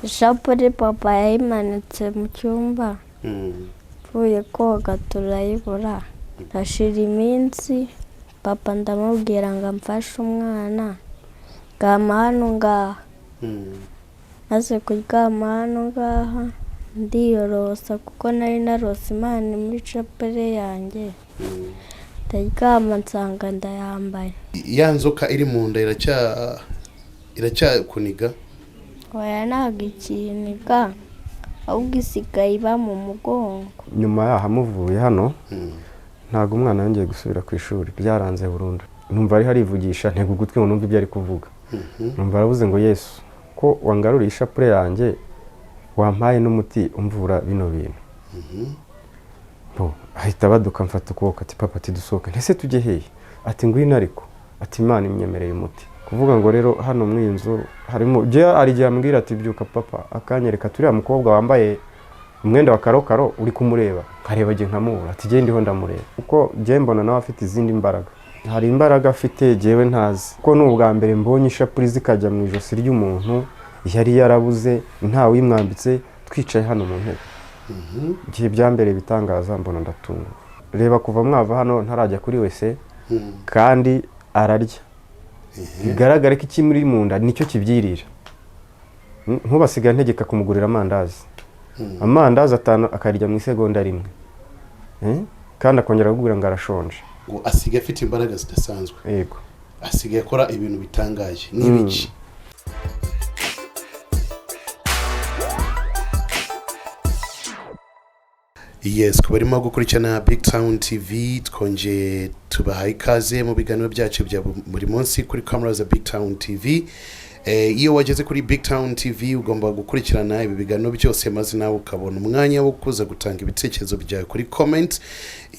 Ishapure papa yayimanitse mu cyumba, mvuye koga turayibura. Hashira iminsi papa ndamubwira ngo amfashe umwana, ryama hano ngaha. Maze kuryama hano ngaha ndiyorosa kuko nari narose Imana muri shapure yanjye, ndaryama nsanga ndayambaye. Ya nzoka iri mu nda iracyakuniga? Oya, ntabwo ikiniga, ahubwo isigaye iba mu mugongo. Nyuma yaho amuvuye hano, ntabwo umwana yongeye gusubira ku ishuri, byaranze burundu. Numva ariho arivugisha, ntega ugutwi ngo numve ibyo ari kuvuga. Numva aravuze ngo: "Yesu, ko wangaruriye ishapure yanjye, wampaye n'umuti umvura bino bintu?" Bo ahita baduka, mfata ukuboko, ati: "Papa," ati: "dusohoke." Ntese tujye hehe? Ati: "Ngwino." Ariko ati: "Imana imyemereye umuti." Kuvuga ngo rero hano muri iyi nzu harimo, hari igihe ambwira ati: "Byuka papa," akanyereka turiya mukobwa wambaye umwenda wa karokaro, uri kumureba, nkareba igihe nkamubura. Ati: "Genda ndiho ndamureba," kuko njye mbona nawe afite izindi mbaraga. Hari imbaraga afite jyewe ntazi, kuko ni ubwa mbere mbonye ishapure zikajya mu ijosi ry'umuntu yari yarabuze, ntawimwambitse, twicaye hano mu ntebe. Igihe byambereye ibitangaza, mbona ndatunguwe. Reba, kuva mwava hano ntarajya kuri wese, kandi ararya, bigaragare ko ikimuri mu nda nicyo kibyirira. Nk'ubasigaye ntegeka kumugurira amandazi, amandazi atanu akarya mu isegonda rimwe. Kandi akongera kukubwira ngo arashonje. Ngo asigaye afite imbaraga zidasanzwe? Yego. Asigaye akora ibintu bitangaje n'ibiki? Yes, ku barimo gukurikirana Big Town TV, twongeye tubahaye ikaze mu biganiro byacu bya buri munsi kuri kamera za Big Town TV. Iyo wageze kuri Big Town TV ugomba gukurikirana ibi biganiro byose, maze nawe ukabona umwanya wo kuza gutanga ibitekerezo byawe kuri comment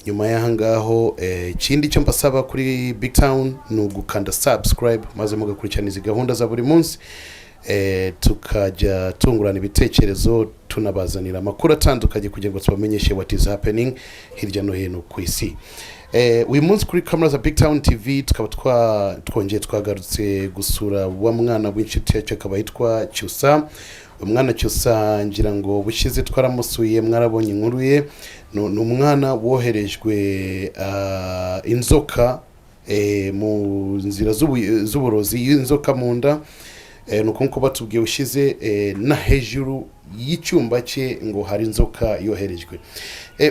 inyuma y'aha ngaho. Ikindi cyo mbasaba kuri Big Town ni ugukanda subscribe, maze mugakurikirana izi gahunda za buri munsi, tukajya tungurana ibitekerezo, tunabazanira amakuru atandukanye kugira ngo tubamenyeshe what is happening hirya no hino ku isi. Uyu munsi kuri kamera za Big Town TV tukaba twongeye twagarutse gusura wa mwana w'inshuti yacu, akaba yitwa Cyusa. Umwana Cyusa, ngira ngo bushize twaramusuye, mwarabonye inkuru ye. Ni umwana woherejwe inzoka mu nzira z'uburozi, y'inzoka mu nda. Ni uko nguko batubwiye ushize, na hejuru y'icyumba cye ngo hari inzoka yoherejwe.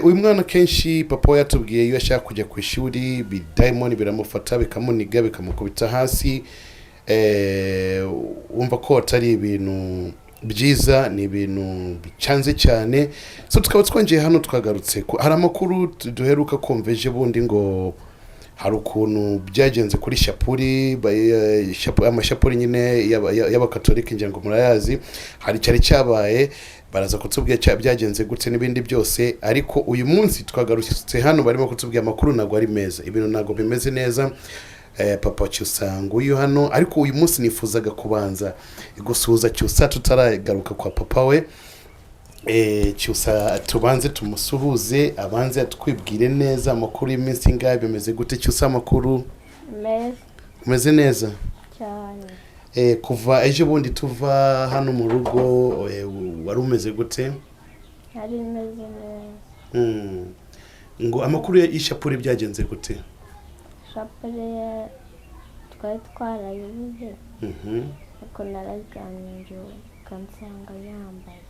Uyu mwana kenshi papa we yatubwiye iyo ashaka kujya ku ishuri, bidayimoni biramufata, bikamuniga, bikamukubita hasi. Wumva ko atari ibintu byiza, ni ibintu bicanze cyane. So tukaba twongeye hano twagarutse hari amakuru duheruka kumva ejo bundi ngo hari ukuntu byagenze kuri shapuri, amashapuri nyine y'abakatolika, ngira ngo murayazi. Hari cyari cyabaye, baraza kutubwira byagenze gutse n'ibindi byose. Ariko uyu munsi twagarutse hano, barimo kutubwira amakuru ntabwo ari meza, ibintu ntabwo bimeze neza. Papa Cyusa nguyu hano, ariko uyu munsi nifuzaga kubanza gusuhuza Cyusa tutaragaruka kwa papa we. Cyusa tubanze tumusuhuze, abanze atwibwire neza amakuru y'iminsi ingahe, bimeze gute Cyusa, amakuru? Meza. Umeze neza? Cyane. Kuva ejo bundi tuva hano mu rugo, wari umeze gute? Nari meze neza. Ngo amakuru y'ishapure byagenze gute? Shapure twari twarayibuze, ariko nararyamye mbyuka nsanga yambaye.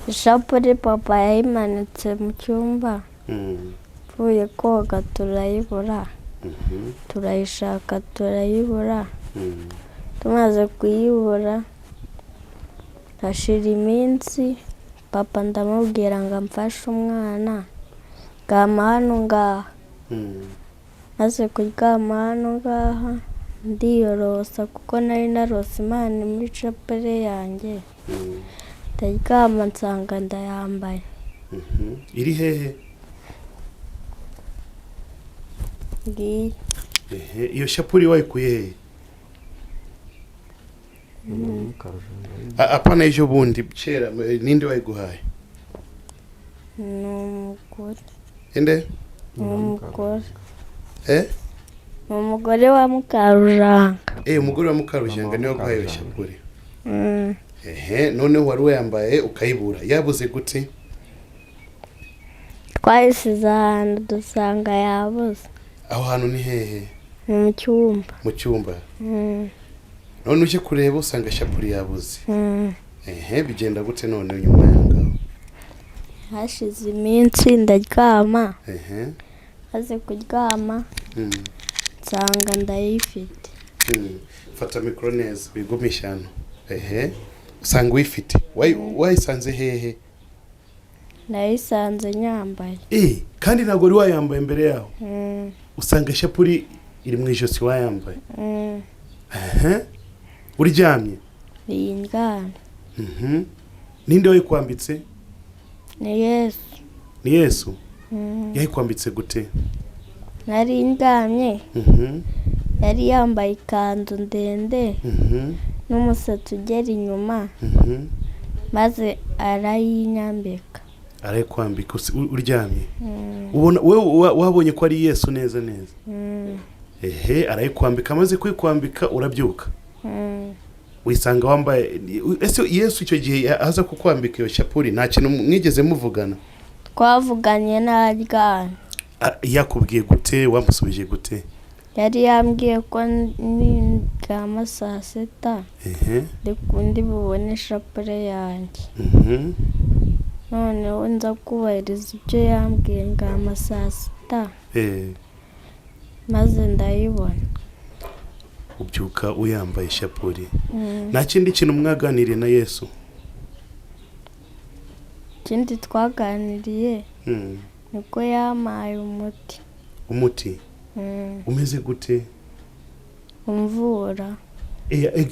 Ishapure papa yayimanitse mu cyumba, mvuye koga turayibura, turayishaka turayibura. Tumaze kuyibura hashira iminsi papa ndamubwira ngo amfashe umwana, ryama hano ngaha. Maze kuryama hano ngaha ndiyorosa kuko nari narose Imana muri shapure yanjye, ndaryama nsanga ndayambaye. Iri hehe? Ngiyi. Ehe, iyo shapure wayikuye hehe? Apana ejo bundi, kera, ninde wayiguhaye? Ni umugore. Inde? Ni umugore. Eh? Ni umugore wa Mukarujanga. Umugore wa Mukarujanga niwe waguhaye iyo shapure? Mm. Ehe, noneho wari wayambaye ukayibura, yabuze gute? Twayisize ahantu dusanga yabuze. Aho hantu ni hehe? Ni mu cyumba. Mu cyumba. None ujye kureba usanga shapuri yabuze. Ehe, bigenda gute none nyuma yaho ngaho? Hashize iminsi ndaryama. Maze kuryama nsanga ndayifite. Fata mikoro neza, wigumishe hano. Ehe, usanga uyifite. Wayisanze hehe? Nayisanze nyambaye. Kandi ntabwo wari wayambaye mbere yaho? Usanga ishapuri iri mu ijosi wayambaye? Ehe, uryamye? Iyi ndyamye. Ninde wayikwambitse? Ni Yesu. Ni Yesu? Yayikwambitse gute? Nari ndyamye, yari yambaye ikanzu ndende n'umusatsi ugera inyuma, maze arayinyambika. Arayikwambika uryamye? Ubona wowe wabonye ko ari Yesu neza neza? Ehe, arayikwambika, amaze kuyikwambika urabyuka, wisanga wambaye. Ese Yesu icyo gihe aza kukwambika iyo shapuri nta kintu mwigeze muvugana? Twavuganye naryamye. Yakubwiye gute? Wamusubije gute? Yari yambwiye ko nindyama saa sita ndi bubone ishapure yanjye. Noneho nza kubahiriza ibyo yambwiye, ndyama saa sita, maze ndayibona. Ubyuka uyambaye ishapuri. Nta kindi kintu mwaganiriye na Yesu? Ikindi twaganiriye niko yampaye umuti. Umuti? Umeze gute? Umvura.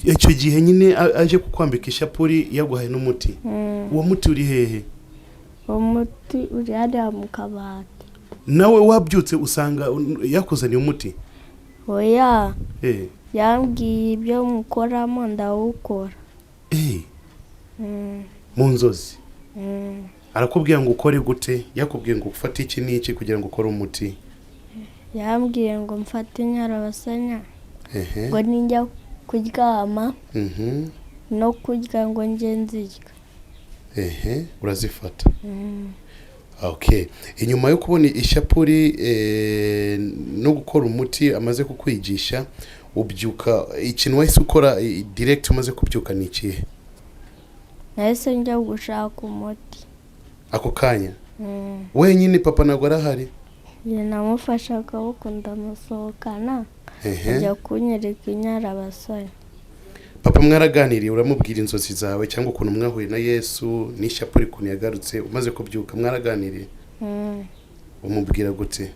Icyo gihe nyine aje kukwambika ishapuri yaguhaye n'umuti? Uwo muti uri hehe? Uwo muti uri hariya mu kabati. Nawe wabyutse usanga yakuzaniye umuti? Oya, yambwiye ibyo mukoramo ndawukora. Mu nzozi? Arakubwira ngo ukore gute? Yakubwiye ngo ufate iki n'iki kugira ngo ukore umuti? Yambwiye ngo mfate inyarabasanya, ngo ninjya kuryama no kurya ngo njye nzirya. Ehe, urazifata. Okay, inyuma yo kubona ishapuri no gukora umuti amaze kukwigisha, ubyuka, ikintu wahise ukora direct umaze kubyuka ni ikihe? Nahise njya gushaka umuti. Ako kanya? Wenyine? Papa ntabwo arahari? Njye namufashe akaboko ndamusohokana, ajya kunyereka inyarabasanya. Papa mwaraganiriye, uramubwira inzozi zawe cyangwa ukuntu mwahuye na Yesu n'ishapuri ukuntu yagarutse umaze kubyuka? Mwaraganiriye? Umubwira gute?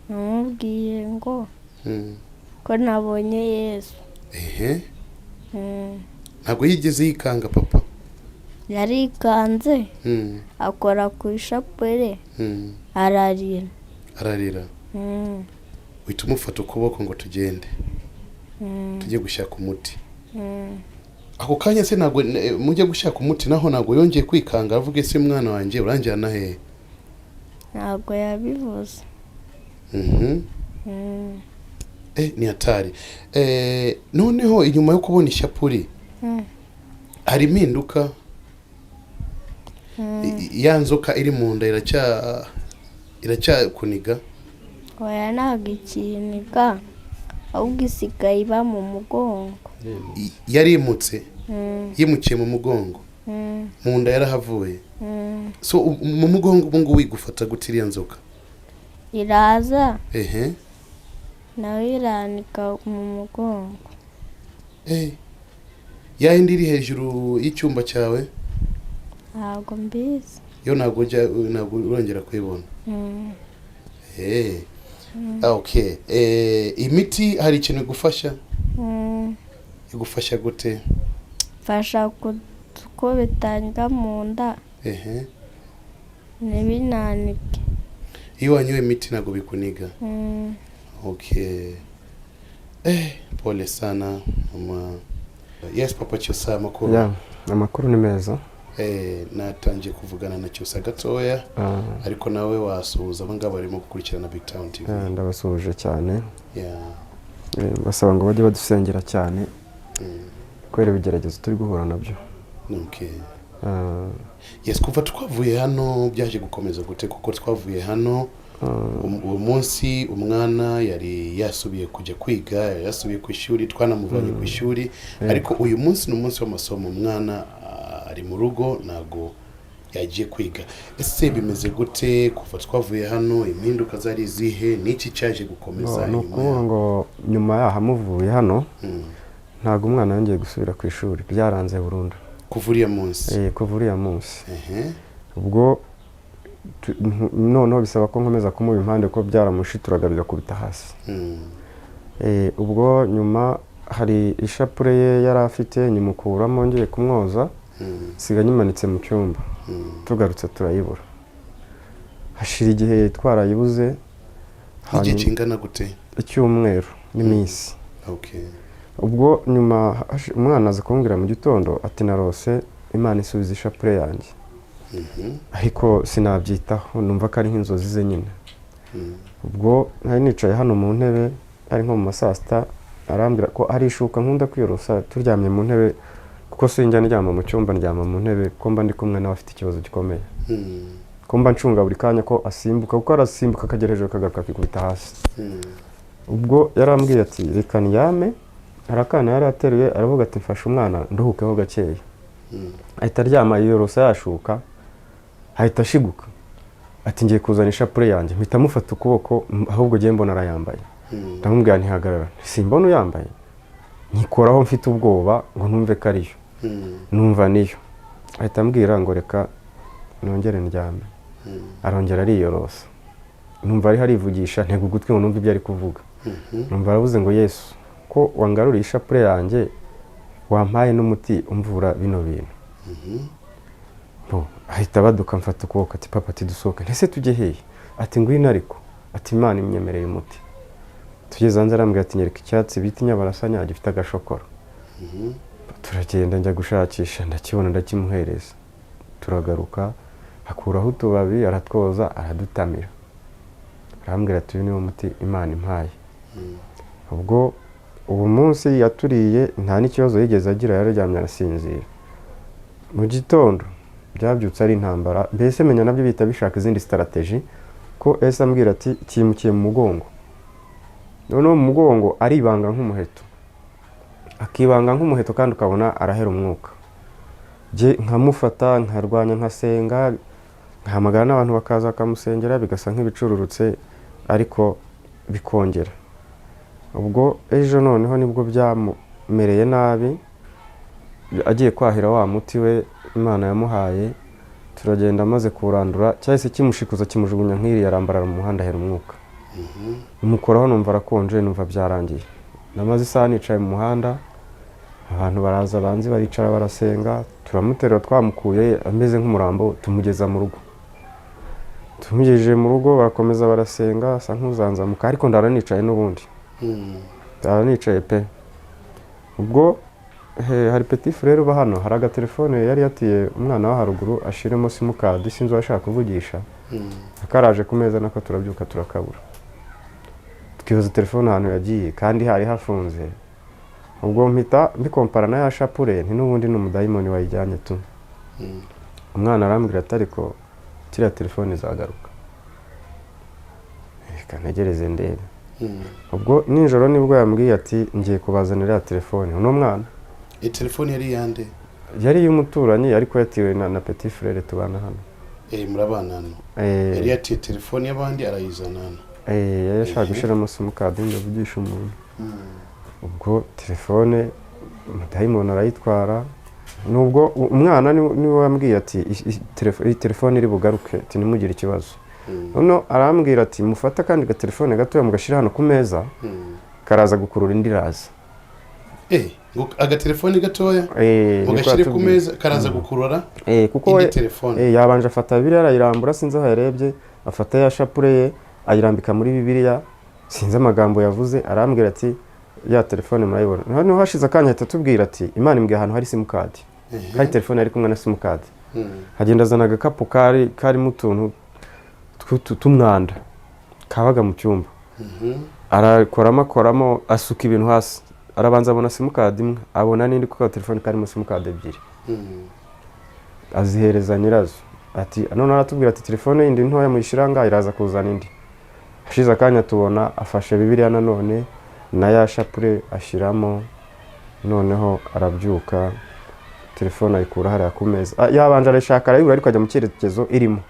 Namubwiye ngo ko nabonye Yesu. Ntabwo yigeze yikanga papa? Yarikanze, akora ku ishapure, ararira. Ararira? Uhita umufata ukuboko ngo tugende, tujye gushaka umuti? Ako kanya se ntabwo mujya gushaka umuti naho ntabwo yongeye kwikanga avuga: "Ese mwana wanjye uranjyana hehe?" Ntabwo yabivuze. Ni hatari. Noneho inyuma yo kubona ishapuri hari impinduka? Ya nzoka iri mu nda iracyakuniga? Oya, ntabwo ikiniga, ahubwo isigaye iba mu mugongo. Yarimutse? Yimukiye mu mugongo? Mu nda yarahavuye? So mu mugongo ubu ngubu igufata gute iriya nzoka? Iraza nawe iranika mu mugongo. Ya yindi iri hejuru y'icyumba cyawe? Ntabwo mbizi. Yo ntabwo urongera kuyibona? Okay, imiti hari ikintu igufasha? Igufasha gute? Mfasha ko bitanga mu nda, ntibinanike. Iyo wanyoye imiti ntabwo bikuniga? Okay, pole sana mama. Yes, papa Cyusa, amakuru? Ya, amakuru ni meza. Natangiye kuvugana na Cyusa gatoya, ariko nawe wasuhuza abo ngabo barimo gukurikirana Big Town TV. Ndabasuhuje cyane. Basaba ngo bajye badusengera cyane kubera ibigeragezo turi guhura nabyo. Okay. Ah, Yes, kuva twavuye hano byaje gukomeza gute? Kuko twavuye hano uwo munsi umwana yari yasubiye kujya kwiga, yari yasubiye ku ishuri, twanamuvanye ku ishuri, ariko uyu munsi ni umunsi w'amasomo, umwana ari mu rugo, ntabwo yagiye kwiga. Ese bimeze gute kuva twavuye hano? Impinduka zari izihe? N'iki cyaje gukomeza Ni inyuma ukuvuga yaho? ngo nyuma yaho amuvuye hano, ntabwo umwana yongeye gusubira ku ishuri, byaranze burundu. Kuva uriya munsi? Kuva uriya munsi. Ubwo noneho bisaba ko nkomeza kumuba impande kuko byaramushituraga bigakubita hasi. Ubwo nyuma hari ishapure ye yari afite, nyimukuramo ngiye kumwoza, nsiga nyimanitse mu cyumba. Tugarutse turayibura, hashira igihe twarayibuze. Nk'igihe kingana gute? Icyumweru n'iminsi. Ubwo nyuma umwana aza kumbwira mu gitondo ati: "Narose Imana isubiza ishapure yanjye." Ariko sinabyitaho, numva ko ari nk'inzozi ze nyine. Ubwo nari nicaye hano mu ntebe, ari nko mu ma saa sita, arambwira ko ari ishuka nkunda kwiyorosa turyamye mu ntebe, kuko sinjya ndyama mu cyumba, ndyama mu ntebe, ko mba ndi kumwe nawe afite ikibazo gikomeye, ko mba ncunga buri kanya ko asimbuka, kuko arasimbuka akagera hejuru akagaruka akikubita hasi. Ubwo yarambwiye ati: "Reka ndyame." Hari akana yari ateruye, aravuga ati: "Mfashe umwana nduhukeho gakeya." Ahita aryama, yiyorosa yashuka, ahita ashiguka ati: "Ngiye kuzana ishapure yanjye." Mpita mufata ukuboko, ahubwo ngiye mbona arayambaye. Ndamubwira ntihagarara, simbona uyambaye. Nkikoraho mfite ubwoba ngo numve ko ariyo. Numva niyo. Ahita ambwira ngo: "Reka nongere ndyame." Arongera ariyorosa, numva ariho arivugisha, ntega ugutwi ngo numve ibyo ari kuvuga. Numva aravuze ngo: "Yesu, ko wangaruriye ishapure yanjye, wampaye n'umuti umvura bino bintu?" Bo ahita abaduka, mfata ukuboko ati: "Papa," ati: "dusohoke." Ntese tujye hehe? Ati: "Ngwino." Ariko ati: "Imana imyemereye umuti." Tugeze hanze arambwira ati: "Nyereka icyatsi bita inyabarasanya gifite agashokoro." Turagenda, njya gushakisha, ndakibona, ndakimuhereza. Turagaruka, akuraho utubabi, aratwoza, aradutamira, arambwira ati: "Uyu niwo muti Imana impaye." Ubwo uwo munsi yaturiye nta n'ikibazo yigeze agira, yararyamye arasinzira. Mu gitondo byabyutse ari intambara, mbese menya nabyo bihita bishaka izindi strategy, ko ese ambwira ati kimukiye mu mugongo. Noneho mu mugongo aribanga nk'umuheto, akibanga nk'umuheto, kandi ukabona arahera umwuka. Jye nkamufata, nkarwanya, nkasenga, nkahamagara n'abantu bakaza bakamusengera, bigasa nk'ibicururutse ariko bikongera. Ubwo ejo noneho nibwo byamumereye nabi, agiye kwahira wa muti we Imana yamuhaye, turagenda, amaze kuwurandura cyahise kimushikuza, kimujugunya nk'iriya, arambarara mu muhanda, ahera umwuka. Umukoraho numva arakonje, numva byarangiye. Namaze isaha nicaye mu muhanda, abantu baraza banzi, baricara, barasenga, turamuterura, twamukuye ameze nk'umurambo, tumugeza mu rugo. Tumugejeje mu rugo barakomeza barasenga, asa nk'uzanzamuka, ariko ndara nicaye n'ubundi, ndara nicaye pe. Ubwo hari petit frère uba hano, hari agatelefone yari yatiye umwana wo haruguru ashiremo simukadi, sinzi uwo ashaka kuvugisha, akaraje ku meza nako, turabyuka turakabura, twibaza telefone ahantu yagiye kandi hari hafunze. Ubwo mpita mbikompara na ya shapure, nti n'ubundi ni umudayimoni wayijyanye tu. Umwana arambwira ati: "Ariko kiriya telefone izagaruka, reka ntegereze ndebe." Ubwo nijoro nibwo yambwiye ati: "Ngiye kubazanira ya telefone." Uno mwana. Iyi telefone yari iyande? Yari iy'umuturanyi, ariko yatiwe na petit frère tubana hano. Murabana hano? Yari yatiye telefone y'abandi arayizana hano? Yari ashaka gushyiramo simukadi ngo avugishe umuntu. Ubwo telefone umudayimoni arayitwara. Nubwo umwana niwe wambwiye ati: "Iyi telefone iri bugaruke," ati: "Ntimugire ikibazo." Noneho arambwira ati: "Mufate akandi gatelefone gatoya mugashyira hano ku meza, karaza gukurura indi iraza." Ngo agatelefone gatoya Niko mugashyire ku yatubwiye. meza karaza gukurura Kuko indi we telefone? Yabanje afata Bibiliya arayirambura, sinzi aho yarebye, afata ya shapure ye ayirambika muri Bibiliya, sinzi amagambo yavuze, arambwira ati: "Ya telefone murayibona." Noneho hashize akanya ahita atubwira ati: "Imana imbwiye ahantu hari simukadi." Hari telefone yari kumwe na simukadi. Agenda azana agakapu kari karimo utuntu tw'umwanda kabaga mu cyumba, arakoramo akoramo, asuka ibintu hasi, arabanza abona simukadi imwe, abona n'indi, kuko telefone karimo simukadi ebyiri. Azihereza nyirazo. Ati none aratubwira ati telefone yindi ntoya muyishyira ngaha, iraza kuzana indi. Hashize akanya tubona afashe Bibiliya nanone na ya shapure ashyiramo, noneho arabyuka, telefone ayikura hariya ku meza. Yabanje arayishaka arayibura, ariko ajya mu cyerekezo irimo.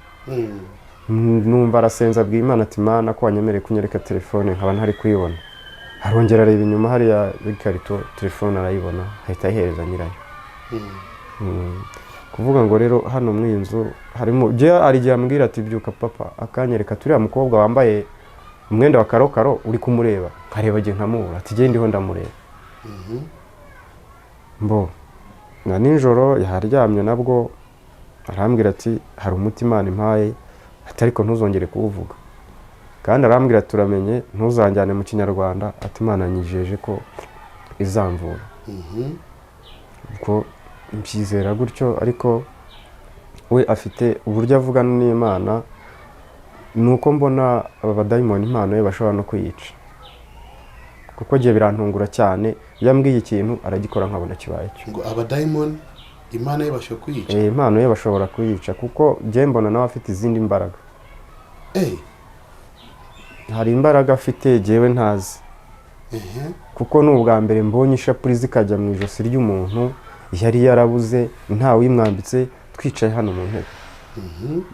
Numva arasenza, abwira Imana ati: "Mana, ko wanyemereye kunyereka telefone nkaba ntari kuyibona." Arongera areba inyuma hariya y'ikarito, telefone arayibona, ahita ayihereza nyirayo. Kuvuga ngo rero hano muri iyi nzu harimo jya, hari igihe ambwira ati: "Byuka papa," akanyereka turiya mukobwa wambaye umwenda wa karokaro, uri kumureba? Nkareba igihe nkamubura, ati: "Genda ndiho ndamureba." Mbo na nijoro yaryamye nabwo arambwira ati: "Hari umuti Imana impaye," ati: "ariko ntuzongere kuwuvuga." Kandi arambwira ati: "Uramenye ntuzanjyane mu kinyarwanda," ati: "Imana nyijeje ko izamvura." Ubwo mbyizera gutyo, ariko we afite uburyo avugana n'Imana. Ni uko mbona aba badayimoni impano ye bashobora no kuyica, kuko igihe birantungura cyane iyo ambwiye ikintu aragikora nkabona kibaye cyo. Ngo abadayimoni imana ye bashobora kuyica? Impano ye bashobora kuyica, kuko njye mbona nawe afite izindi mbaraga. Hari imbaraga afite jyewe ntazi, kuko ni ubwa mbere mbonye ishapuri zikajya mu ijosi ry'umuntu yari yarabuze, ntawimwambitse, twicaye hano mu ntebe.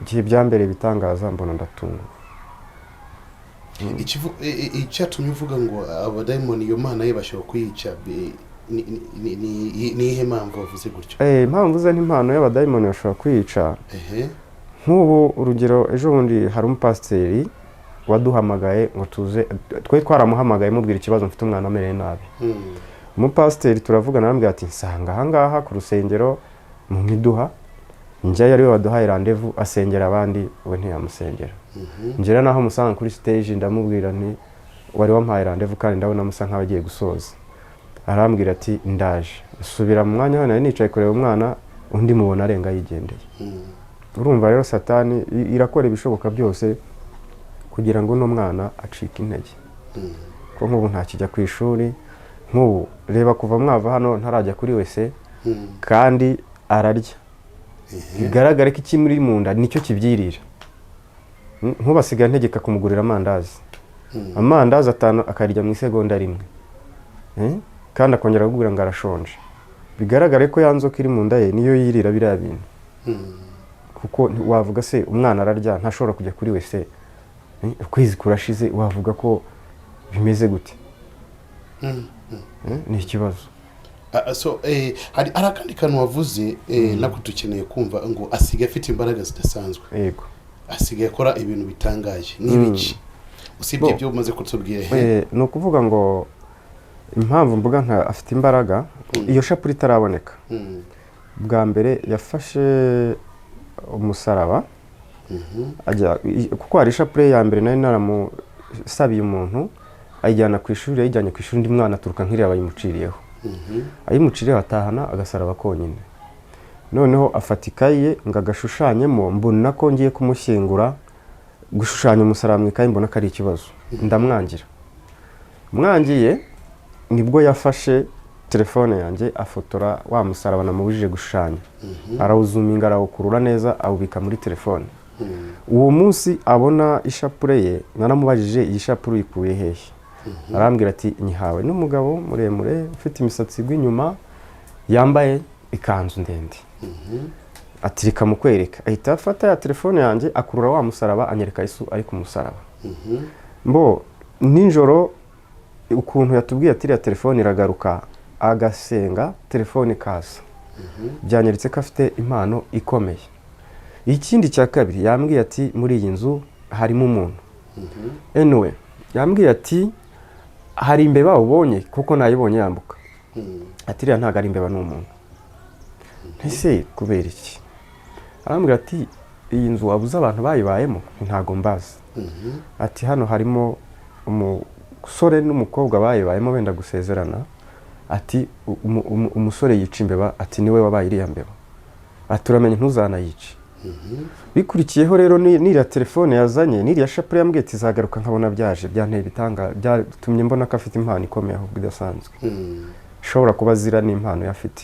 Igihe byambereye ibitangaza, mbona ndatunguwe. Icyatumye uvuga ngo abadayimoni iyo mana ye bashobora kuyica, ni iyihe mpamvu wavuze gutyo? Impamvu ze n'impano y'abadayimoni bashobora kuyica, nk'ubu urugero, ejo bundi hari umupasiteri waduhamagaye ngo tuze. Twari twaramuhamagaye mubwira ikibazo mfite, umwana amerewe nabi. Umupasiteri turavugana, arambwira ati: "Nsanga ahangaha ku rusengero mu miduha." Njyayo, ariwe waduhaye randevu, asengera abandi, we ntiyamusengera. Ngera naho musanga kuri stage, ndamubwira nti: "Wari wampaye randevu kandi ndabona musa nkaho agiye gusoza." Arambwira ati: "Ndaje." Nsubira mu mwanya aho nari nicaye kureba umwana, undi mubona arenga yigendeye. Urumva rero Satani irakora ibishoboka byose kugira ngo uno mwana acike intege, ko nk'ubu ntakijya ku ishuri. Nk'ubu reba, kuva mwava hano ntarajya kuri WC, kandi ararya, bigaragare ko ikimuri mu nda nicyo kibyirira. Nk'ubu asigaye ntegeka kumugurira amandazi, amandazi atanu akarya mu isegonda rimwe. Kandi akongera akakubwira ngo arashonje. Bigaragare ko ya nzoka iri mu nda ye niyo yirira biriya bintu, kuko wavuga se umwana ararya ntashobora kujya kuri WC? Ukwezi kurashize, wavuga ko bimeze gute? Ni ikibazo. So hari akandi kantu wavuze, nako dukeneye kumva, ngo asigaye afite imbaraga zidasanzwe. Yego. Asigaye akora ibintu bitangaje n'ibiki usibye Bo. ibyo umaze kutubwira he? Ni ukuvuga ngo impamvu mvuga nka afite imbaraga, iyo shapure itaraboneka, bwa mbere yafashe umusaraba ajya kuko hari ishapure ya mbere nari naramusabiye umuntu, ayijyana ku ishuri. Yayijyanye ku ishuri, undi mwana aturuka nk'iriya bayimuciriyeho. Ayimuciriyeho atahana agasaraba konyine. Noneho afata ikayi ye ngo agashushanyemo. Mbona ko ngiye kumushyingura, gushushanya umusaraba mu ikayi mbona ko ari ikibazo, ndamwangira. Mwangiye nibwo yafashe telefone yanjye afotora wa musaraba namubujije gushushanya, arawuzuminga, arawukurura neza, awubika muri telefone. Uwo munsi abona ishapure ye, naramubajije: "Iyi shapure uyikuye hehe?" Arambwira ati: "Nyihawe n'umugabo muremure ufite imisatsi igwa inyuma, yambaye ikanzu ndende." Ati: "Reka mukwereka." Ahita afata ya telefone yanjye, akurura wa musaraba, anyereka Yesu ari ku musaraba. Mbo nijoro ukuntu yatubwiye ati iriya telefone iragaruka, agasenga telefone ikaza, byanyeretse ko afite impano ikomeye. Ikindi cya kabiri, yambwiye ati muri iyi nzu harimo umuntu. Anyway, yambwiye ati: "Hari imbeba ubonye?" Kuko nayibonye yambuka. Ati: "Iriya ntabwo ari imbeba, ni umuntu." Ese kubera iki? Arambwira ati: "Iyi nzu wabuze abantu bayibayemo?" Ntabwo mbazi. Ati: "Hano harimo umusore n'umukobwa bayibayemo benda gusezerana." Ati: "Umusore yica imbeba." Ati: "Niwe wabaye iriya mbeba." Ati: "Uramenye ntuzanayice." Bikurikiyeho rero n'iriya telefone yazanye, n'iriya shapure yambwiye ati izagaruka, nkabona byaje, byanteye ibitanga, byatumye mbona ko afite impano ikomeye ahubwo idasanzwe, ishobora kuba azira n'impano ye afite.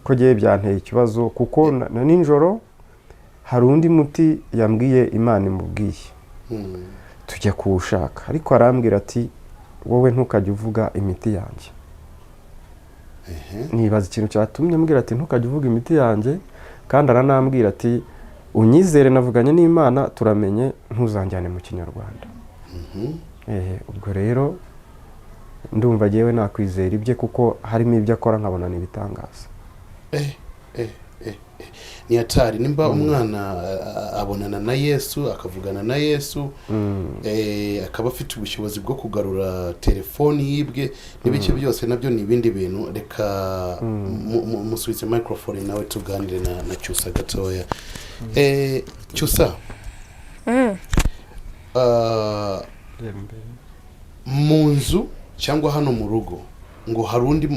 Ko ngewe byanteye ikibazo, kuko na nijoro hari undi muti yambwiye Imana imubwiye, tujya kuwushaka, ariko arambwira ati: "Wowe ntukajye uvuga imiti yanjye." Nibaza ikintu cyatumye ambwira ati: "Ntukajye uvuga imiti yanjye." Kandi aranambwira ati: "Unyizere, navuganye n'Imana, turamenye ntuzanjyane mu kinyarwanda." Ubwo rero ndumva ngewe nakwizera ibye, kuko harimo ibyo akora nkabona ni ibitangaza. Ni hatari nimba umwana abonana na Yesu, akavugana na Yesu, akaba afite ubushobozi bwo kugarura telefoni yibwe n'ibice byose, nabyo ni ibindi bintu. Reka musubize microphone nawe tuganire na Cyusa gatoya. Cyusa, mu nzu cyangwa hano mu rugo ngo hari undi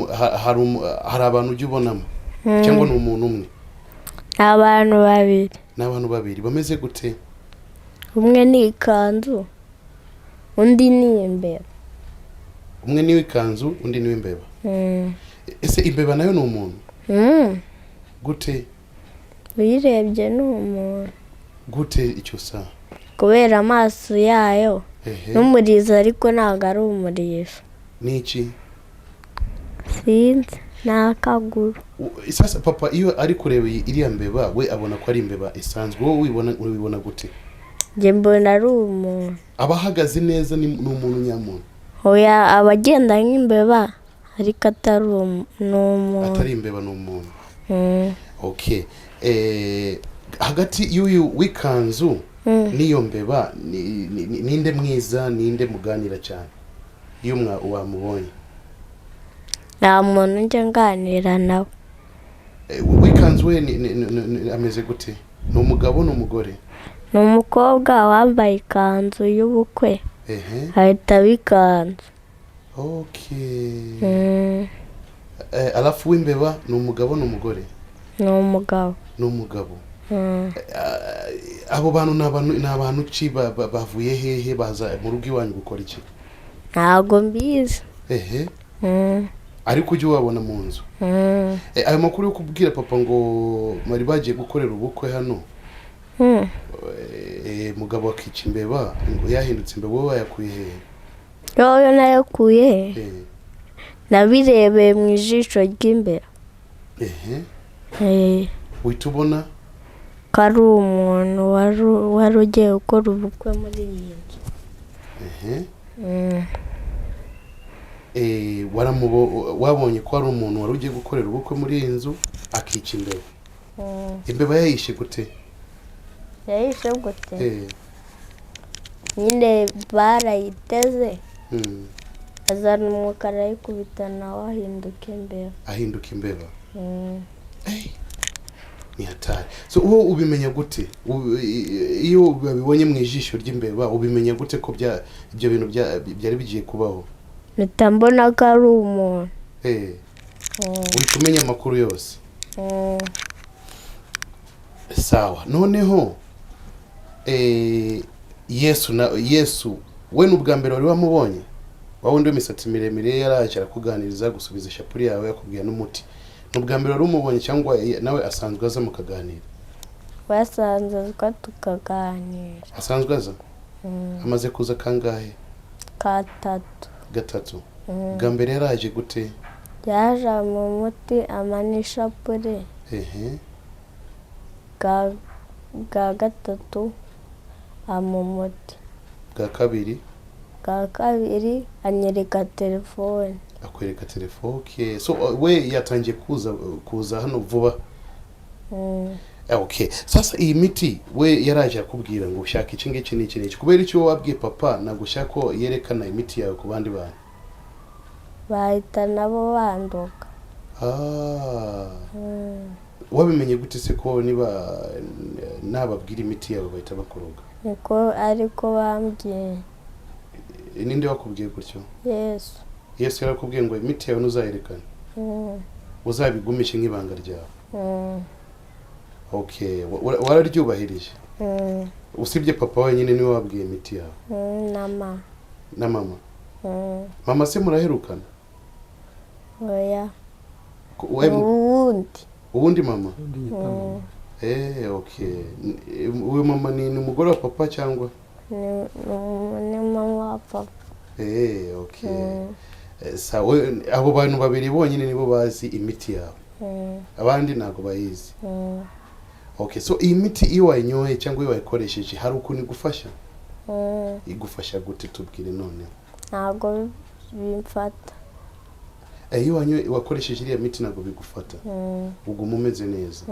hari abantu ujya ubonamo, cyangwa ni umuntu umwe? Ni abantu babiri. Ni abantu babiri bameze gute? Umwe ni ikanzu, undi ni imbeba. Umwe ni ikanzu, undi ni imbeba. Ese imbeba nayo ni umuntu? Mm. Gute? Uyirebye ni umuntu. Gute icyo sa? Kubera amaso yayo n'umurizo, ariko ntabwo ari umurizo. Ni iki? Sinzi, ni akaguru. Sasa papa iyo ari kureba iriya mbeba, we abona ko ari imbeba isanzwe. Wowe wibona gute? Njye mbona ari umuntu. Aba ahagaze neza, ni umuntu nyamuntu? Oya, aba agenda nk'imbeba, ariko atari ni umuntu. Atari imbeba, ni umuntu. Mm. Okay, hagati y'uyu w'ikanzu n'iyo mbeba, ninde mwiza, ninde muganira cyane iyo wamubonye? Nta muntu njya nganira nawe. W'ikanzu we ameze gute? Ni umugabo, ni umugore? Ni umukobwa wambaye ikanzu y'ubukwe, ahita aba ikanzu. Alafu w'imbeba ni umugabo, ni umugore? Ni umugabo. Ni umugabo. Mm. Abo bantu ni abantu ki? Bavuye hehe? Baza mu rugo iwanyu gukora iki? Ntabwo mbizi. Ehe. Ariko ujye wabona mu nzu? Mm. Ayo makuru yo kubwira papa ngo bari bagiye gukorera ubukwe hano, mugabo akica imbeba ngo yahindutse imbeba, wowe wayakuye hehe? Yoyo nayakuye he? Nabirebeye mu ijisho ry'imbeba. Uhita ubona ko ari umuntu wari ugiye gukora ubukwe muri iyi nzu. Wabonye ko ari umuntu wari ugiye gukorera ubukwe muri iyi nzu, akica imbeba. Imbeba yayishe gute? Yayishe gute? Nyine barayiteze, azana umwuka arayikubita, nawe ahinduka imbeba. Ahinduka imbeba. Ni hatari. So wowe ubimenya gute? Iyo babibonye mu ijisho ry'imbeba, ubimenya gute ko ibyo bintu byari bigiye kubaho? Mpita mbona ko ari umuntu. Uhita umenya amakuru yose? Mm. Sawa. Noneho Yesu, na Yesu we ni ubwa mbere wari wamubonye, wa wundi w'imisatsi miremire yaraje arakuganiriza, gusubiza ishapuri yawe, yakubwira n'umuti, ni ubwa mbere wari umubonye, cyangwa nawe asanzwe aza mukaganira? Basanze twa tukaganira. Asanzwe aza? Mm. Amaze kuza kangahe? Katatu. Gatatu. Mm. Bwa mbere yaraje gute? Yaje mu muti, ama n'ishapure. Bwa gatatu ama umuti. Bwa kabiri? Bwa kabiri anyereka telefone. Akwereka telefone. Okay, so we yatangiye kuza hano vuba? Mm. Okay, sasa iyi miti we yaraje akubwira ngo ushaka iki ngiki n'iki n'iki, kubera icyo wabwiye papa ntabwo ushaka ko yerekana imiti yawe ku bandi bantu? Bahita nabo banduka. Ah. Wabimenye gute se ko niba nababwira imiti yawe bahita bakuroga? Niko ariko bambwiye. Ninde wakubwiye gutyo? Yesu. Yesu yarakubwiye ngo imiti yawe ntuzayerekane? Mm. Uzabigumishe nk'ibanga ryawe? Mm. Okay, wararyubahirije? Mm. Usibye papa wenyine niwe wabwiye imiti yawe? Mm, na mama. Na mama? Mm. Mama se muraherukana? Oya. We Uwundi. Uwundi mama? Okay. Uyu mama ni umugore wa papa cyangwa? Ni mama wa papa. Okay. Sawa, abo bantu babiri bonyine nibo bazi imiti yawe, abandi ntabwo bayizi? Okay, so iyi miti iyo wayinyoye cyangwa iyo wayikoresheje, hari ukuntu igufasha? Igufasha gute? Tubwire none. Ntabwo bimfata. Iyo wanyoye, wakoresheje iriya miti, ntabwo bigufata? Uguma umeze neza?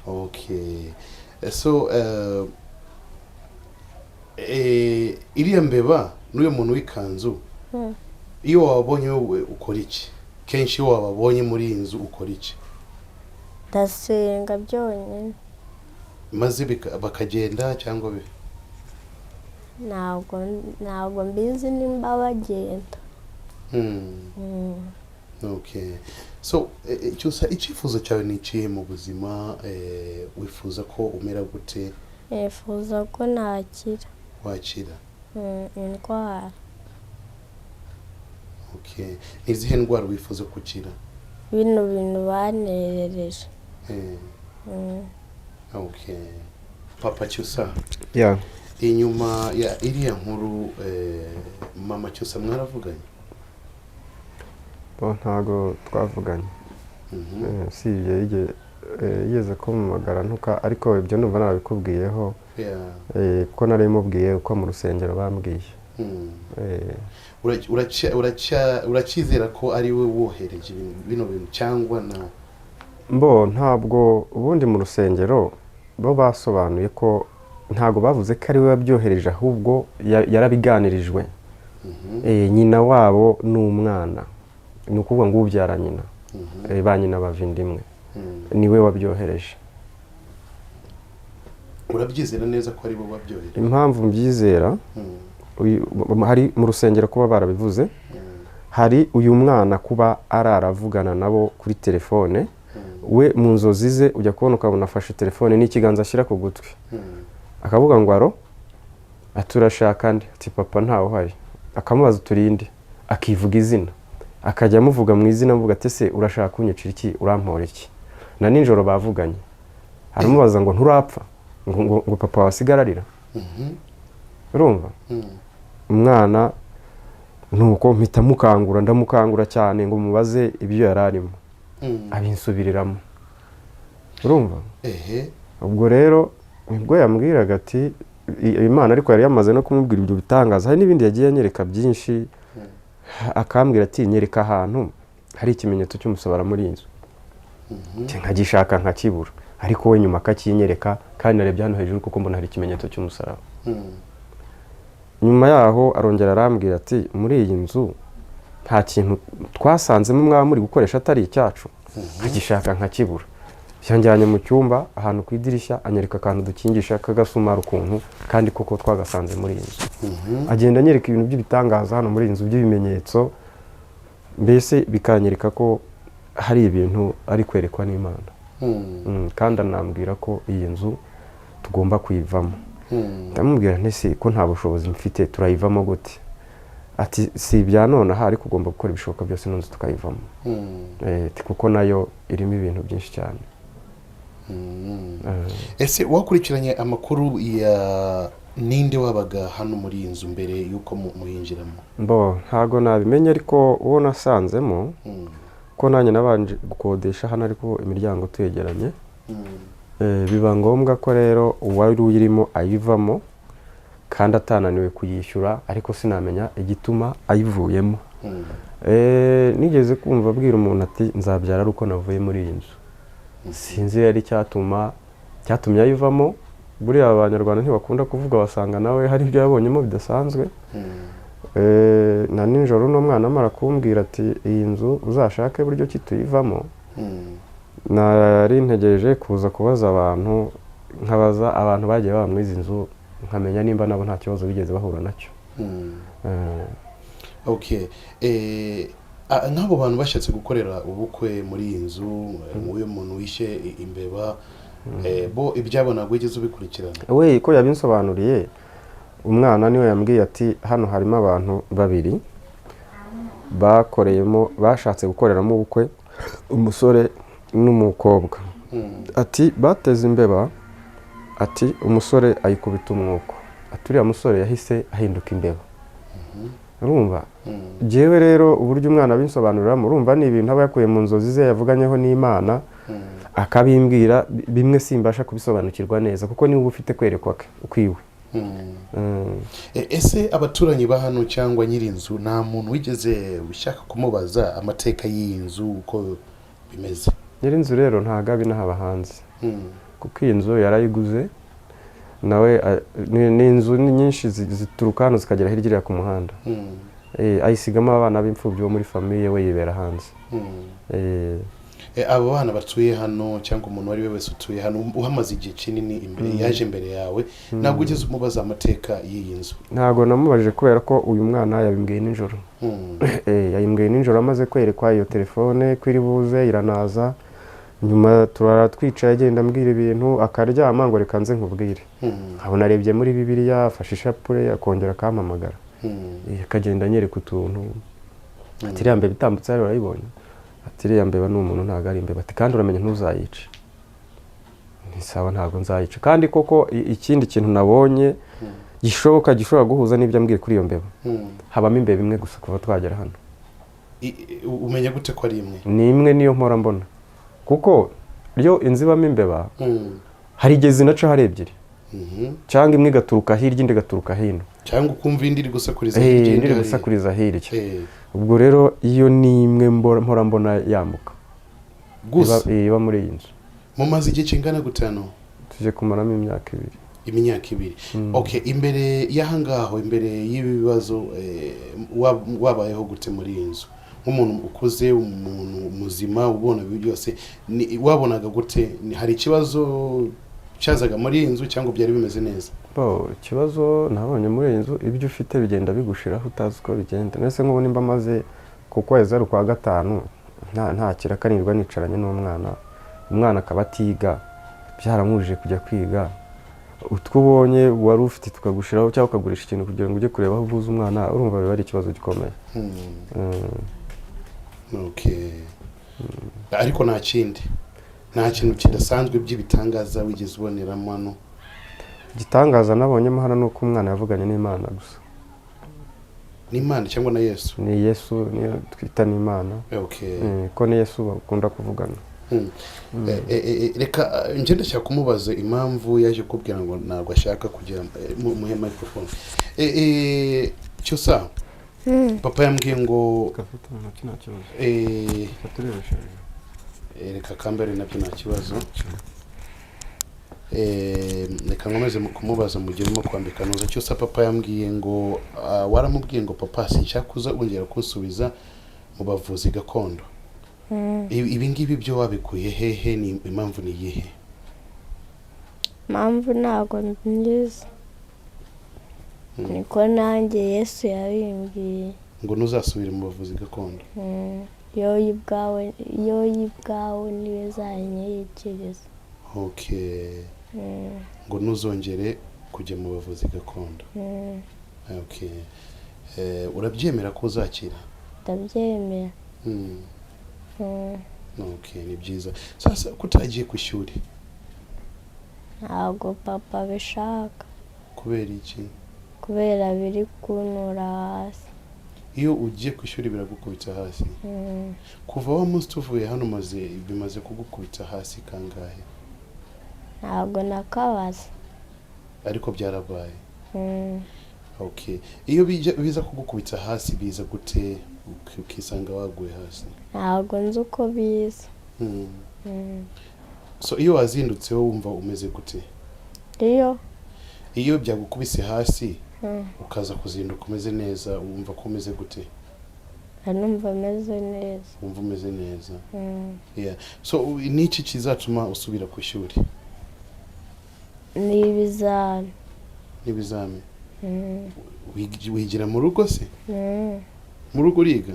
Okay. So iriya mbeba n'uyu muntu w'ikanzu, iyo wababonye wowe ukora iki? Kenshi iyo wababonye muri iyi nzu ukora iki? Ndasenga byonyine. Maze bakagenda cyangwa Ntabwo mbizi nimba bagenda. Okay, so Cyusa, icyifuzo cyawe ni ikihe mu buzima? Wifuza ko umera gute? Nifuza ko nakira. Wakira? Indwara. Okay, ni izihe ndwara wifuza gukira? Bino bintu banerereje. Okay, papa Cyusa, Ya. inyuma ya iriya nkuru, mama Cyusa mwaravuganye? Bo ntago twavuganye. Usibye yigeze kumpamagara ntuka, ariko ibyo ndumva narabikubwiyeho. Kuko nari mubwiye uko mu rusengero bambwiye. Uracyizera ko ari we wohereje bino bintu cyangwa na? Mbo ntabwo, ubundi mu rusengero bo basobanuye ko ntabwo bavuze ko ari we wabyohereje, ahubwo yarabiganirijwe. Nyina wabo ni umwana, ni ukuvuga ngo ubyara nyina, ba nyina bava inda imwe, niwe wabyohereje. Urabyizera neza ko ari bo babyohereje? Impamvu mbyizera, hari mu rusengero kuba barabivuze, hari uyu mwana kuba araravugana nabo kuri telefone. We mu nzozi ze ujya kubona ukabona afashe telefone n'ikiganza ashyira ku gutwi, akavuga ngo: "Allo?" Ati: "Urashaka nde?" Ati: "Papa ntawe uhari." Akamubaza: "Uturinde?" Akivuga izina, akajya amuvuga mu izina, amuvuga ati: "Ese urashaka kunyicira iki? Urampora iki?" Na nijoro bavuganye, aramubaza ngo: "Nturapfa?" ngo papa wasigara arira. Urumva? Umwana nuko mpita mukangura, ndamukangura cyane ngo mubaze ibyo yari arimo, abinsubiriramo, urumva? Ehe. Ubwo rero nibwo yambwiraga ati Imana, ariko yari yamaze no kumubwira ibyo bitangaza. Hari n'ibindi yagiye anyereka byinshi, akambwira ati: "Nyereka ahantu hari ikimenyetso cy'umusaraba muri iyi nzu." Njye nkagishaka nkakibura, ariko we nyuma akakinyereka, kandi narebye hano hejuru kuko mbona hari ikimenyetso cy'umusaraba. Nyuma yaho arongera arambwira ati: "Muri iyi nzu nta kintu twasanzemo mwaba muri gukoresha atari icyacu?" Nkagishaka nkakibura. Yanjyanye mu cyumba ahantu ku idirishya, anyereka akantu dukingisha k'agasumari ukuntu, kandi koko twagasanze muri iyi nzu. Agenda anyereka ibintu by'ibitangaza hano muri iyi nzu, by'ibimenyetso, mbese bikanyereka ko hari ibintu ari kwerekwa n'Imana. Kandi anambwira ko iyi nzu tugomba kuyivamo. Ndamubwira nti: "Si ko nta bushobozi mfite, turayivamo gute?" Ati: "Si ibya nonaha, ariko ugomba gukora ibishoboka byose ino nzu tukayivamo." Ati: "Kuko nayo irimo ibintu byinshi cyane." Ese wakurikiranye amakuru ya ninde wabaga hano muri iyi nzu mbere y'uko muyinjiramo? Mbo ntago nabimenye, ariko uwo nasanzemo, ko nanjye nabanje gukodesha hano ariko imiryango twegeranye, biba ngombwa ko rero uwari uyirimo ayivamo kandi atananiwe kuyishyura, ariko sinamenya igituma ayivuyemo. Nigeze kumva abwira umuntu ati: "Nzabyara ari uko navuye muri iyi nzu." Sinzi rero icyatuma cyatumye ayivamo. Buriya Abanyarwanda ntibakunda kuvuga, basanga nawe hari ibyo yabonyemo bidasanzwe. Na nijoro uno mwana amara kumbwira ati: "Iyi nzu uzashake buryo ki tuyivamo," nari ntegereje kuza kubaza abantu, nkabaza abantu bagiye baba muri izi nzu, nkamenya nimba nabo nta kibazo bigeze bahura nacyo. Okay. Nk'abo bantu bashatse gukorera ubukwe muri iyi nzu, uyu muntu wishe imbeba, bo ibyabo ntabwo wigeze ubikurikirana? We ko yabinsobanuriye, umwana niwe yambwiye ati: "Hano harimo abantu babiri bakoreyemo, bashatse gukoreramo ubukwe, umusore n'umukobwa. Ati bateze imbeba, ati umusore ayikubita umwuko, ati uriya musore yahise ahinduka imbeba. Urumva njyewe rero uburyo umwana abinsobanuriramo, urumva ni ibintu aba yakuye mu nzozi ze yavuganyeho n'Imana, akabimbwira bimwe simbasha kubisobanukirwa neza kuko niwe uba ufite kwerekwa kwiwe. Ese abaturanyi ba hano cyangwa nyir'inzu, nta muntu wigeze ushaka kumubaza amateka y'iyi nzu uko bimeze? Nyir'inzu rero ntabwo aba inaha hanze, kuko iyi nzu yarayiguze nawe, ni inzu nyinshi zituruka hano zikagera hirya iriya ku muhanda. Ayisigamo abana b'imfubyi bo muri famille, we yibera hanze. Abo bana batuye hano cyangwa umuntu uwo ari we wese utuye hano uhamaze igihe kinini imbere yaje imbere yawe, ntabwo ugeze umubaza amateka y'iyi nzu? Ntabwo namubajije kubera ko uyu mwana yabimbwiye nijoro. Yabimbwiye nijoro amaze kwerekwa iyo telefone ko iri buze, iranaza. Nyuma turara twicaye, agenda ambwira ibintu, akaryama ngo reka nze nkubwire. Nkabona arebye muri Bibiliya, afashe ishapure, akongera akampamagara. Akagenda anyereka utuntu, ati iriya mbeba itambutse hariya urayibonye? Ati iriya mbeba ni umuntu, ntabwo ari imbeba. Ati kandi uramenye ntuzayice. Ni sawa, ntabwo nzayica. Kandi koko ikindi kintu nabonye gishoboka gishobora guhuza n'ibyo ambwiye kuri iyo mbeba, habamo imbeba imwe gusa kuva twagera hano. Umenya gute ko ari imwe? Ni imwe, niyo mpora mbona, kuko iyo inzu ibamo imbeba hari igihe zinaca hari ebyiri, cyangwa imwe igaturuka hirya, indi igaturuka hino. Cyangwa ukumva indi iri gusakuriza hirya, indi indi iri hariya. gusakuriza hirya. Ubwo rero iyo ni imwe mpora mbona yambuka. Gusa? Iba muri iyi nzu. Mumaze igihe kingana gute hano? Tuje kumaramo imyaka 2. Imyaka 2, okay. Imbere y'ahangaho, imbere y'ibi bibazo, wabayeho gute muri iyi nzu nk'umuntu ukuze, umuntu muzima ubona ibi byose? Wabonaga gute? Hari ikibazo cyazaga muri iyi nzu cyangwa byari bimeze neza? Bo, ikibazo nabonye muri iyi nzu, ibyo ufite bigenda bigushiraho utazi uko bigenda. Mbese nk'ubu nimba maze ku kwezi ari ukwa gatanu nta kiraka, nirirwa nicaranye n'umwana, umwana akaba atiga, byaramubujije kujya kwiga. Utwo ubonye wari ufite tukagushiraho, cyangwa ukagurisha ikintu kugira ngo ujye kureba aho uvuza umwana, urumva biba ari ikibazo gikomeye. Okay. Ariko nta kindi, nta kintu kidasanzwe by'ibitangaza wigeze uboneramo hano? Igitangaza nabonyemo hano ni uko umwana yavuganye n'Imana gusa. N'Imana cyangwa na Yesu? Ni Yesu, niyo twita n'Imana. Ko ni Yesu bakunda kuvugana. Reka njye ndashaka kumubaza impamvu yaje kubwira ngo ntabwo ashaka kugira muhe microphone. Cyusa, papa yambwiye ngo gafata mu ntoki, nta kibazo. Fata urebesha hejuru. Reka kambere nabyo nta kibazo. Reka nkomeze mu kumubaza mu gihe urimo kwambika noza. Cyusa, papa yambwiye ngo waramubwiye ngo papa, sinshaka kuza wongera kunsubiza mu bavuzi gakondo. Ibi ngibi byo wabikuye hehe? Ni impamvu ni iyihe? Impamvu ntabwo nyizi, niko nanjye Yesu yabimbwiye. Ngo ntuzasubire mu bavuzi gakondo? Yoyi ubwawe, yoyi ubwawe niwe zanyikiriza. Okay, ngo ntuzongere kujya mu bavuzi gakondo. Okay. Urabyemera ko uzakira? Ndabyemera. Okay, ni byiza. Sasa ko utagiye ku ishuri? Ntabwo papa abishaka. Kubera iki? Kubera biri kuntura hasi. Iyo ugiye ku ishuri biragukubita hasi? Mm. Kuva wa munsi tuvuye hano maze bimaze kugukubita hasi kangahe? Ntabwo nakabaza. Ariko byarabaye? Mm. Okay, iyo biza kugukubita hasi, biza gute ukisanga waguye hasi? Ntabwo nzi uko biza. So iyo wazindutse wowe wumva umeze gute? Iyo Iyo byagukubise hasi, ukaza kuzinduka umeze neza, wumva ko umeze gute? Numva ameze neza. Wumva umeze neza? Mm. Yeah. So niki kizatuma usubira ku ishuri? Ni ibizami. N'ibizami? Mm. Wigira mu rugo se? Mm. Mu rugo uriga?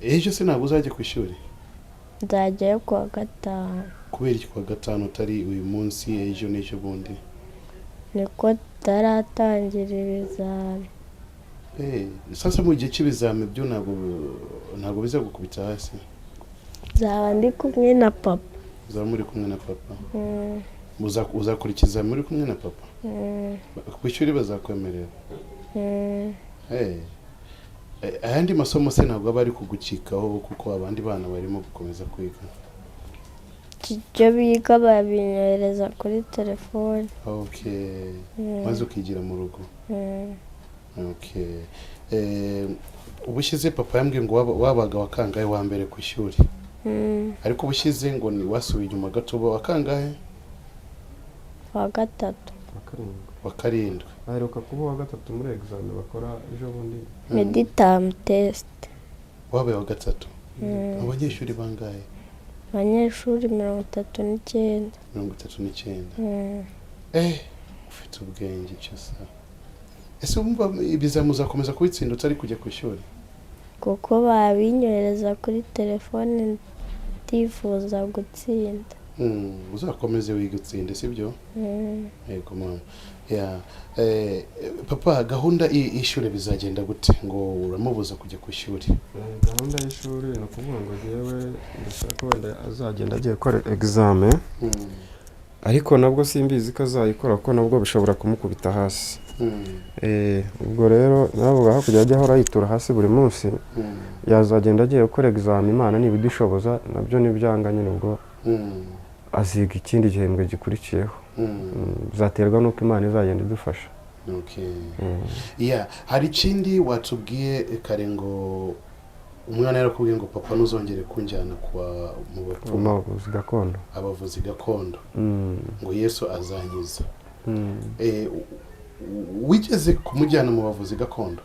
Ejo se ntabwo uzajya ku ishuri? Nzajyayo kuwa gatanu. Kubera iki kuwa gatanu utari uyu munsi, ejo n'ejo bundi? Niko tutaratangira ibizami. Sasa mu gihe cy'ibizami byo ntabwo bizagukubita hasi? Nzaba ndi kumwe na papa. Uzaba muri kumwe na papa? Uzakurikiza muri kumwe na papa? Mm. Ku ishuri bazakwemerera? Mm. Hey. Ayandi masomo se ntabwo aba ari kugucikaho, kuko abandi bana barimo gukomeza kwiga? Ibyo biga babinyohereza kuri telefone. Okay, maze ukigira mu rugo? Mm. Okay. Ubushize papa yambwiye ngo wabaga wa kangahe, wa mbere ku ishuri? Mm. Ariko ubushize ngo ni wasubiye inyuma gato, uba wa kangahe? Wa gatatu. Wa karindwi. Wa karindwi. Aheruka kuba uwa gatatu muri examen bakora ejo bundi. Midterm test. Wabaye wa gatatu. Abanyeshuri bangahe? Abanyeshuri 39. 39? Mm. Ufite ubwenge cyose. Ese wumva ibizami uzakomeza kubitsinda utari kujya ku ishuri? Kuko babinyohereza kuri telefone, ndifuza gutsinda. Uzakomeze wige utsinde, sibyo? Mm. Yego mama. Ya, papa, gahunda y'ishuri bizagenda gute, ngo uramubuza kujya ku ishuri? Gahunda y'ishuri ni ukuvuga ngo njyewe ndashaka wenda azagenda agiye gukora examen, ariko nabwo simbizi ko azayikora, kuko nabwo bishobora kumukubita hasi. Ubwo rero navuga aho kujya ajya ahora yitura hasi buri munsi, yazagenda agiye gukora examen, Imana nibidushoboza, nabyo nibyanga nyine ubwo aziga ikindi gihembwe gikurikiyeho. Bizaterwa n'uko Imana izagenda idufasha. Okay. Yeah, hari ikindi watubwiye kare, ngo umwana yarakubwiye ngo: "Papa, ntuzongere kunjyana kwa mu bapfumu." Mu bavuzi gakondo. Abavuzi gakondo. Ngo Yesu azankiza. Wigeze kumujyana mu bavuzi gakondo?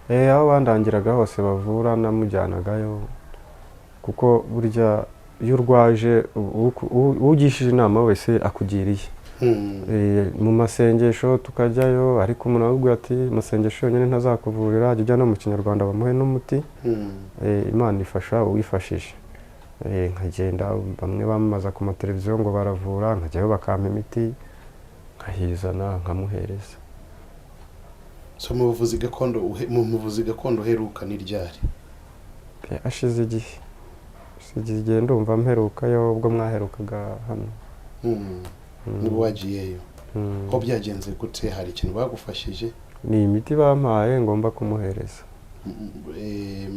Aho bandangiraga hose bavura namujyanagayo, kuko burya iyo urwaje ugishije inama wese akugiriye. Mu masengesho tukajyayo, ariko umuntu arakubwira ati: "Amasengesho yonyine ntazakuvurira, jya ujya no mu kinyarwanda bamuhe n'umuti." Imana ifasha uwifashije. Nkagenda, bamwe bamamaza ku mateleviziyo ngo baravura, nkajyayo bakampa imiti nkayizana nkamuhereza. So mu buvuzi gakondo uheruka ni ryari? Hashize igihe, hashize igihe, ndumva mperukayo ubwo mwaherukaga hano. Niba wagiyeyo, ko byagenze gute? Hari ikintu bagufashije? Ni imiti bampaye ngomba kumuhereza.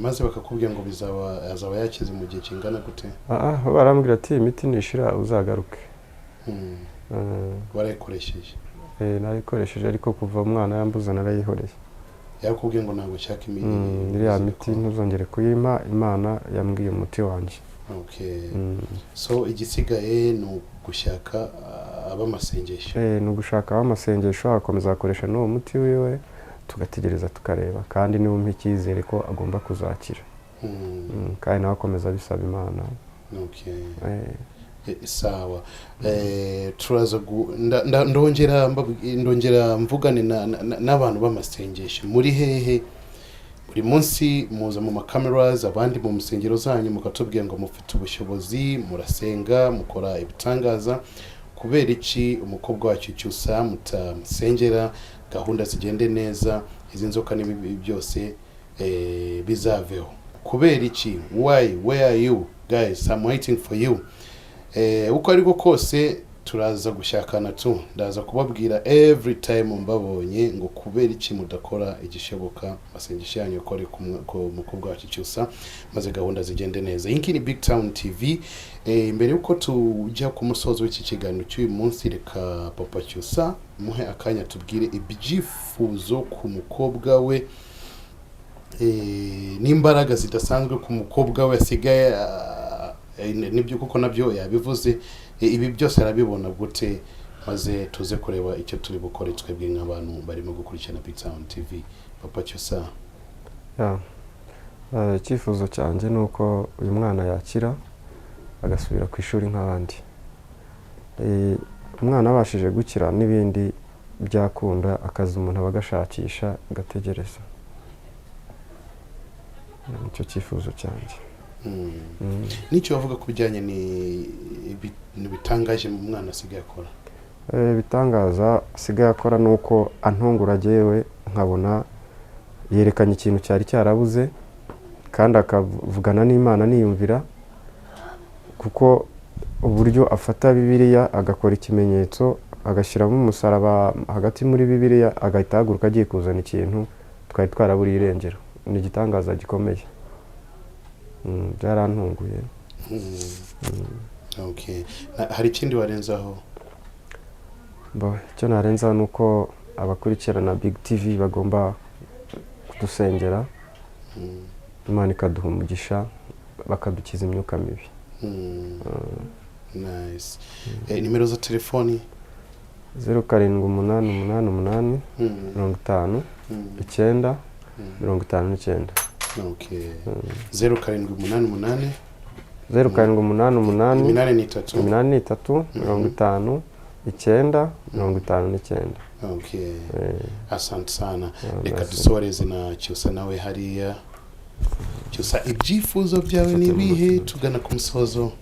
Maze bakakubwira ngo bizaba azaba yakize mu gihe kingana gute? Ah, ah, barambwira ati: "Imiti nishira uzagaruke." Warayikoresheje? Nayikoresheje, ariko kuva umwana yambuza narayihoreye. Yakubwiye ngo ntabwo nshaka imiti? Iriya miti ntuzongere kuyimpa, Imana yambwiye umuti wanjye. Okay. So igisigaye ni ugushaka ab'amasengesho. Ni ugushaka amasengesho, agakomeza agakoresha n'uwo muti wiwe, tugategereza tukareba, kandi niba umpa icyizere ko agomba kuzakira. Kandi nawe akomeza abisaba Imana. Okay. Sawa, turaza ndongera mvugane n'abantu b'amasengesho. Muri hehe? Buri munsi muza mu macameras, abandi mu nsengero zanyu, mukatubwira ngo mufite ubushobozi, murasenga, mukora ibitangaza. Kubera iki umukobwa wacu Cyusa mutamusengera, gahunda zigende neza, izi nzoka n'ibi byose bizaveho? Kubera iki? Why? Where are you guys? I'm waiting for you. Uko ariko kose turaza gushakana tu, ndaza kubabwira every time mbabonye ngo kubera iki mudakora igishoboka, amasengesho yanyu akore ku mukobwa wacu Cyusa, maze gahunda zigende neza. Iyi ngiyi ni Big Town TV. Mbere yuko tujya ku musozo w'iki kiganiro cy'uyu munsi, reka papa Cyusa muhe akanya tubwire ibyifuzo ku mukobwa we, n'imbaraga zidasanzwe ku mukobwa we asigaye, nibyo kuko nabyo yabivuze. Ibi byose arabibona gute? Maze tuze kureba icyo turi bukore twebwe nk'abantu barimo gukurikirana Big Town TV. Papa Cyusa. Ya. Icyifuzo cyanjye ni uko uyu mwana yakira agasubira ku ishuri nk'abandi. Umwana abashije gukira n'ibindi byakunda, akazi umuntu aba agashakisha agategereza. Nicyo cyifuzo cyanjye. N'icyo bavuga ku bijyanye n'ibitangaje mu mwana asigaye akora? Ibitangaza asigaye akora ni uko antungura jyewe, nkabona yerekanye ikintu cyari cyarabuze, kandi akavugana n'Imana niyumvira. Kuko uburyo afata Bibiliya agakora ikimenyetso, agashyiramo umusaraba hagati muri Bibiliya, agahita ahaguruka agiye kuzana ikintu twari twaraburiye irengero, ni igitangaza gikomeye. Byarantunguye. Okay. Hari ikindi warenzaho? Bo, icyo narenzaho ni uko abakurikirana Big TV bagomba kudusengera, Imana ikaduha umugisha, bakadukiza imyuka mibi. Nice. Nimero za telefoni? 0788 8 50 9 59. Okay, 0788? 0788. 83. 83 50 9 59. Okay. Asante sana. Reka Merci. dusoreze na Cyusa nawe hariya. Cyusa, ibyifuzo byawe ni ibihe tugana ku musozo?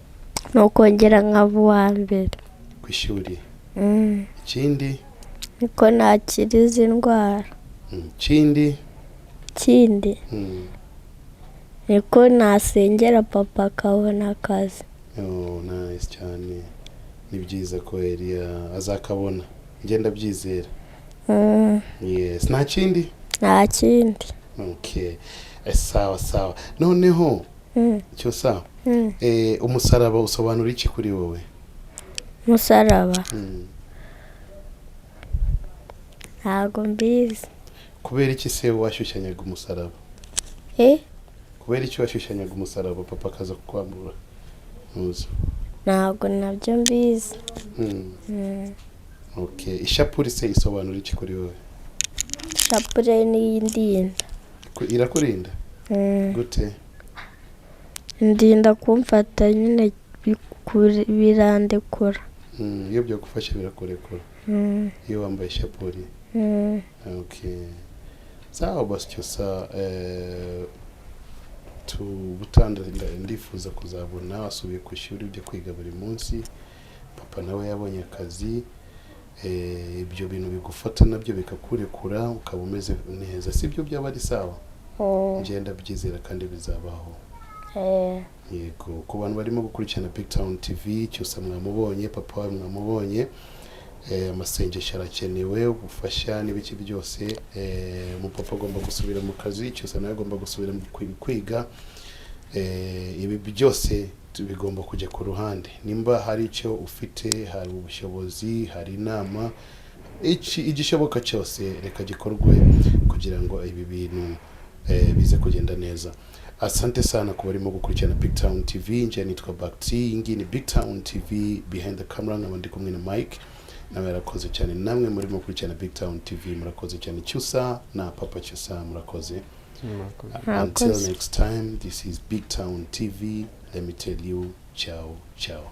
Ni ukongera nkaba uwa mbere. Ku ishuri? Mm. Ikindi? Niko nakira izi ndwara. Ikindi? Ikindi, niko nasengera papa akabona akazi. Oh, nice cyane. Ni byiza ko Eliya azakabona, ngenda byizera. Yes, nta kindi? Nta kindi. Okay. Sawa sawa, noneho Cyusa, umusaraba usobanura iki kuri wowe? Umusaraba? Ntabwo mbizi. Kubera iki se washushyanyaga umusaraba? Eh? Kubera iki washushyanyaga umusaraba, papa akaza kukwambura ntuzi? Ntabwo nabyo mbizi. Okay, ishapuri se isobanura iki kuri wowe? Shapure niyo indinda. Irakurinda? Mm. Gute? Indinda kumfata nyine, birandekura. Iyo byagufashe birakurekura? Iyo wambaye ishapuri? Mm. Okay, sawa basi Cyusa, tubutanda ndifuza kuzabona wasubiye ku ishuri, ujya kwiga buri munsi, papa nawe yabonye akazi, ibyo bintu bigufata nabyo bikakurekura, ukaba umeze neza, sibyo? Byaba ari sawa. Ngenda byizera kandi bizabaho. Yego, ku bantu barimo gukurikirana Big Town TV, Cyusa mwamubonye, papa wawe mwamubonye. Amasengesho arakenewe, ubufasha n'ibiki byose. Umupapa agomba gusubira mu kazi, Cyusa nawe agomba gusubira mu kwiga. Ibi byose bigomba kujya ku ruhande. Nimba hari icyo ufite, hari ubushobozi, hari inama, iki igishoboka cyose reka gikorwe kugira ngo ibi bintu bize kugenda neza. Asante sana ku barimo gukurikirana Big Town TV. Njye nitwa Bakti, iyi ngiyi ni Big Town TV. Behind the camera nkaba ndi kumwe na Mike, nawe yarakoze cyane. Namwe murimo gukurikirana Big Town TV, murakoze cyane. Cyusa na papa Cyusa, murakoze. Until Murakoze. next time, this is Big Town TV. Let me tell you, ciao ciao.